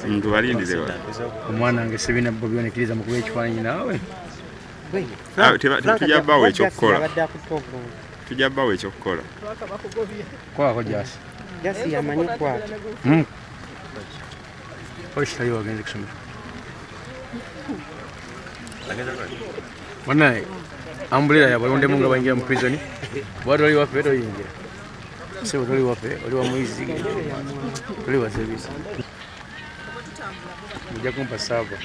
Ntubalindire omwana wange Sebina Bobi onekiriza mukuba ekifaananyi naawe. Tujja bbawo ekyokukola. Tujja bbawo ekyokukola. Kwako Jasi. Jasi yamanyi kwata. Oshitayo wagenze kusomera. Banaye ambulira yabalondemu nga bayingira mu prison. Bw'ate oli waffe toyingira. Sebo toli waffe oli wa muyizi. Toli wa service. Mujja kumpa sava.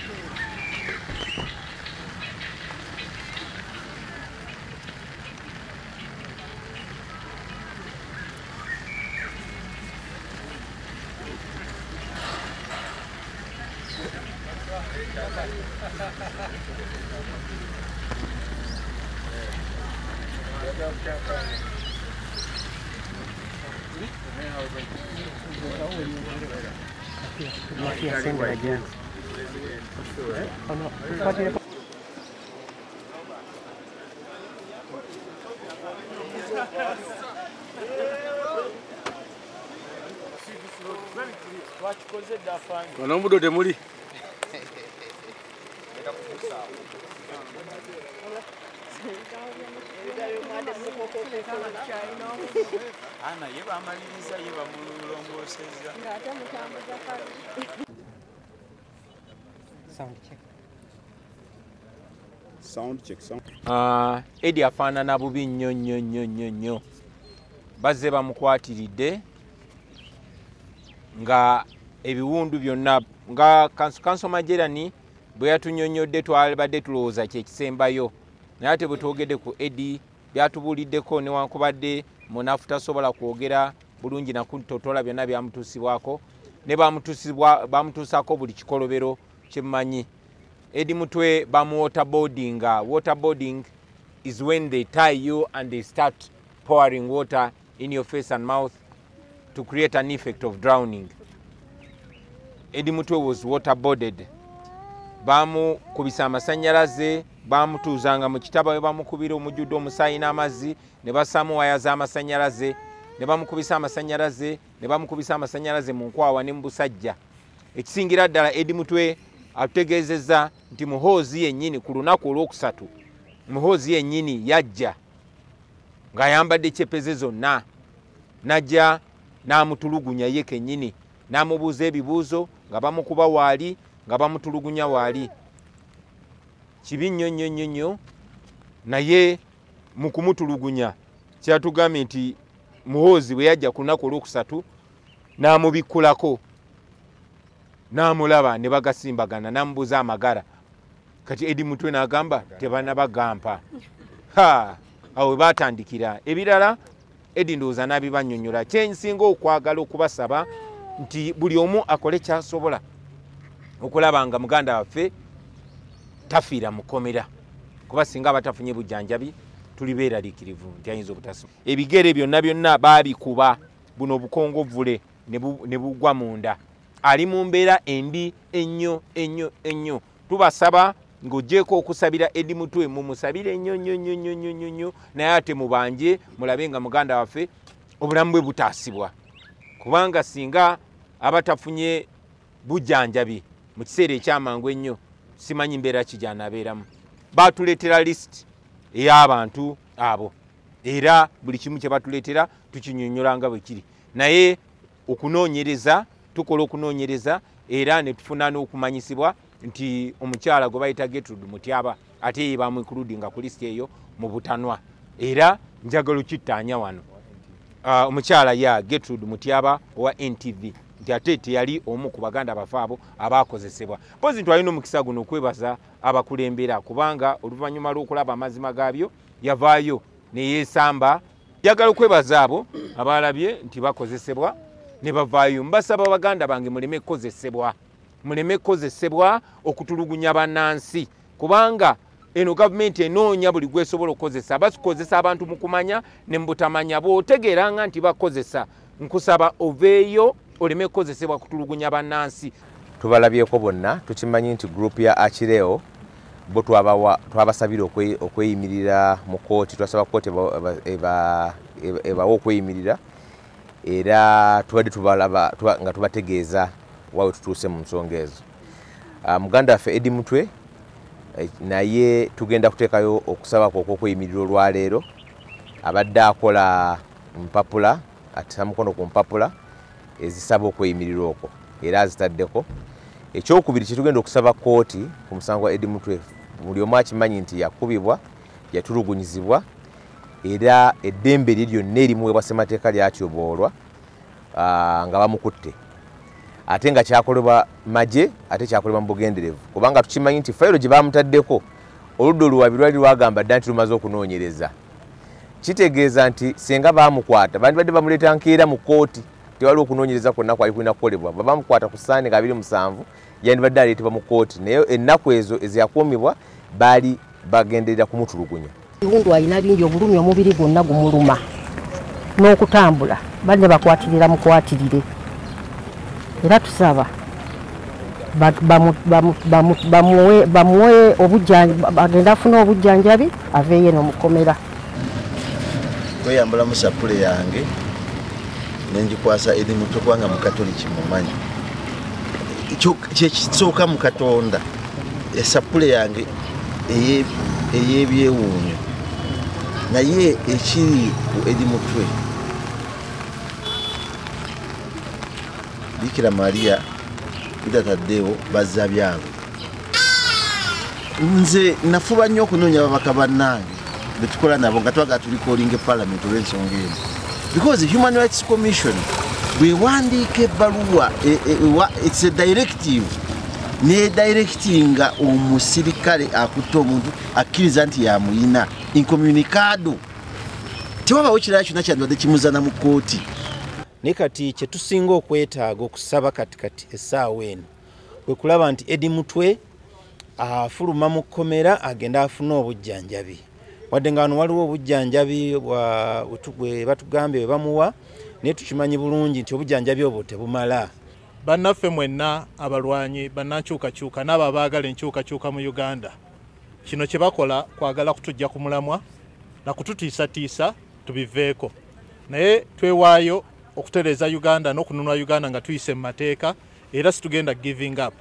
Wano temuli. Ana ye bamaliriza ye bamulongosezza. Sound check. Sound check, sound. Eddie afaanana bubi nnyo nnyo nnyo nnyo nnyo. Bazze bamukwatiridde nga ebiwundu byonna nga Kanso Majerani bwe yatunyonnyodde twabadde tulowooza kye kisembayo, naye ate bwe twogedde ku Eddie byatubuuliddeko newankubadde munafu tasobola kwogera bulungi nakutotola byonna byamutuusibwako ne bamutuusaako buli kikolobero kyemmanyi. Eddie Mutwe bamu waterboarding. Waterboarding is when they tie you and they start pouring water in your face and mouth to create an effect of drowning. Eddie Mutwe was waterboarded. Bamukubisa amasannyalaze, bamutuuzanga mu kitaba we bamukubira omujjudde omusaayi n'amazzi, ne bassaamu waya z'amasannyalaze, ne bamukubisa amasannyalaze, ne bamukubisa amasannyalaze mu nkwawa ne mu busajja. Ekisingira ddala Eddie Mutwe atutegeezezza nti Muhoozi yennyini ku lunaku olwokusatu, Muhoozi yennyini yajja ng'ayambadde kyepeze zonna, n'ajja n'amutulugunya ye kennyini, n'amubuuza ebibuuzo nga bamukuba waali, nga bamutulugunya waali. Kibi nnyo nnyo nnyo nnyo, naye mu kumutulugunya kyatugambye nti Muhoozi bwe yajja ku lunaku olwokusatu n'amubikkulako, n'amulaba ne bagasimbagana, n'amubuuza amagara. Kati Eddie Mutwe n'agamba tebannabagampa. Ha, awo we baatandikira. Ebirala Eddie ndowooza n'abibannyonnyola. Kye nsinga okwagala okubasaba nti buli omu akole ky'asobola okulaba nga muganda waffe tafiira mu kkomera, kuba singa abatafunye bujjanjabi tuli beeraliikirivu nti ayinza obutasoma. Ebigere byonna byonna baabikuba, buno obukongovvule ne bugwa munda. Ali mu mbeera embi ennyo ennyo ennyo. Tubasaba ng'oggyeeko okusabira Eddie Mutwe, mumusabire nnyo nnyo nnyo nnyo nnyo nnyo, naye ate mubanje mulabe nga muganda waffe obulamu bwe butaasibwa, kubanga singa abatafunye bujjanjabi mu kiseera ekyamangu ennyo simanyi mbeera ki gy'anaabeeramu. Baatuleetera list ey'abantu abo, era buli kimu kye batuleetera tukinyonnyola nga bwe kiri, naye okunoonyereza tukola okunoonyereza era ne tufuna n'okumanyisibwa nti omukyala gwe bayita Gertrude Mutyaba ate ye bamwincludinga ku lisiti eyo mu butanwa, era njagala okittaanya wano. Omukyala ya Gertrude Mutyaba owa NTV nti ate teyali omu ku baganda bafe abo abaakozesebwa. Mpozi twalina omukisa guno okwebaza abakulembera, kubanga oluvannyuma lw'okulaba amazima gaabyo yavaayo ne yeesamba. Njagala okwebaza abo abalabye nti bakozesebwa ne bavaayo. Mbasaba baganda bange muleme kukozesebwa, muleme kukozesebwa okutulugunya bannansi, kubanga eno gavumenti enoonya buli gwesobola okukozesa. Bakozesa abantu mu kumanya ne mu butamanya. Bw'otegeeranga nti bakozesa, nkusaba oveeyo oleme kukozesebwa kutulugunya bannansi. Tubalabyeko bonna, tukimanyi nti group ya Achileo bo twabasabira okweyimirira mu kooti, twasaba kooti ebawe okweyimirira, Era tubadde tubalaba nga tubategeeza wawe tutuuse mu nsonga ezo. Muganda waffe Eddie Mutwe naye tugenda kuteekayo okusaba kwe okw'okweyimirira olwaleero. Abadde akola mpapula, atisa mukono ku mpapula ezisaba okweyimirira okwo era azitaddeko. Ekyokubiri kye tugenda okusaba kkooti ku musango gwa Eddie Mutwe, buli omu akimanyi nti yakubibwa, yatulugunyizibwa, era eddembe lye lyonna erimuweebwa ssemateeka lyatyoboolwa nga bamukutte, ate nga kyakolebwa magye, ate kyakolebwa mu bugenderevu, kubanga tukimanyi nti fayiro gye bamutaddeko oludda oluwabi lwali lwagamba dda nti lumaze okunoonyereza. Kitegeeza nti singa bamukwata bandibadde bamuleeta nkeera mu kkooti, tewaliwo okunoonyereza kwonna kwali kulina kukolebwa. Bwe bamukwata ku Ssande nga 27 yandibadde aleetebwa mu kkooti, naye ennaku ezo eziyakuumibwa baali bagenderera kumutulugunya. Ebiwundu alina bingi, obulumi omubiri gwonna gumuluma n'okutambula banne bakwatirira mukwatirire. Era tusaba bamuwe agenda afune obujjanjabi aveeyo n'omukomera. Kweyambulamu sapule yange nengikwasa Eddie Mutwe kubanga mukatoliki mumanyi kyekisooka mu Katonda, esapule yange ey'ebyewuunyo. Naye ekiri ku Eddie Mutwe, Bikira Maria bitataddewo bazza byabwe. Nze nafuba nnyo okunoonya ababaka bannange betukola nabo nga twagala tulikoolinga parliament olw'ensonga eno, because Human Rights Commission bwewandiika ebbaluwa, it's a directive, nedirectinga omusirikale akutte omuntu akkiriza nti yamuyina incommunicado, tewabawo kirala kyonna kyandibadde kimuzana mu kkooti. Naye kati kye tusinga okwetaaga okusaba kati essaawa eno kwe kulaba nti Eddie Mutwe afuluma mu kkomera agenda afune obujjanjabi. Wadde nga wano waliwo obujjanjabi bwe batugambye bwe bamuwa, naye tukimanyi bulungi nti obujjanjabi obwo tebumala. Bannaffe mwenna abalwanyi bannankyukakyuka n'abo abaagala enkyukakyuka mu Uganda, kino kye bakola kwagala kutujja ku mulamwa na kututiisatiisa tubiveeko. Naye twewaayo okutereeza Uganda n'okununula Uganda nga tuyise mu mateeka, era situgenda giving up.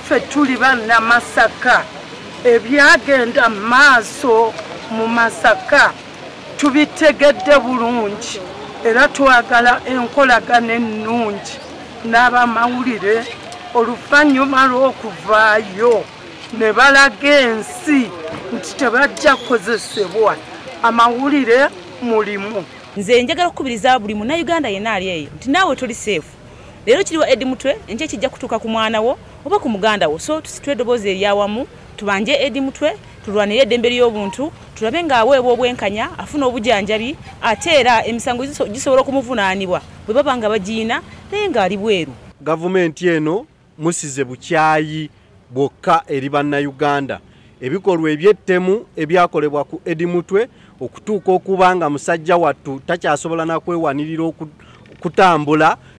Ffe tuli bannamasaka, ebyagenda mu maaso mu Masaka tubitegedde bulungi, era twagala enkolagana ennungi n'abamawulire oluvannyuma lw'okuvaayo ne balaga ensi nti tebajja kukozesebwa. Amawulire mulimu. Nze njagala okukubiriza buli munnayuganda yenna ali eyo nti naawe toli seefu. Leero kiriwa Eddie Mutwe, enkya kijja kutuuka ku mwana wo oba ku muganda wo. So tusitule eddoboozi eryawamu, tubanje Eddie Mutwe, tulwanire eddembe ly'obuntu, tulabe ng'aweebwa obwenkanya, afuna obujjanjabi, ate era emisango gisobola okumuvunaanibwa bwe baba nga bagiina naye ng'ali bweru. Gavumenti eno musize bukyayi bwokka eri bannayuganda. Ebikolwa eby'ettemu ebyakolebwa ku Eddie Mutwe okutuuka okuba nga musajja wattu takyasobola na kwewanirira okutambula.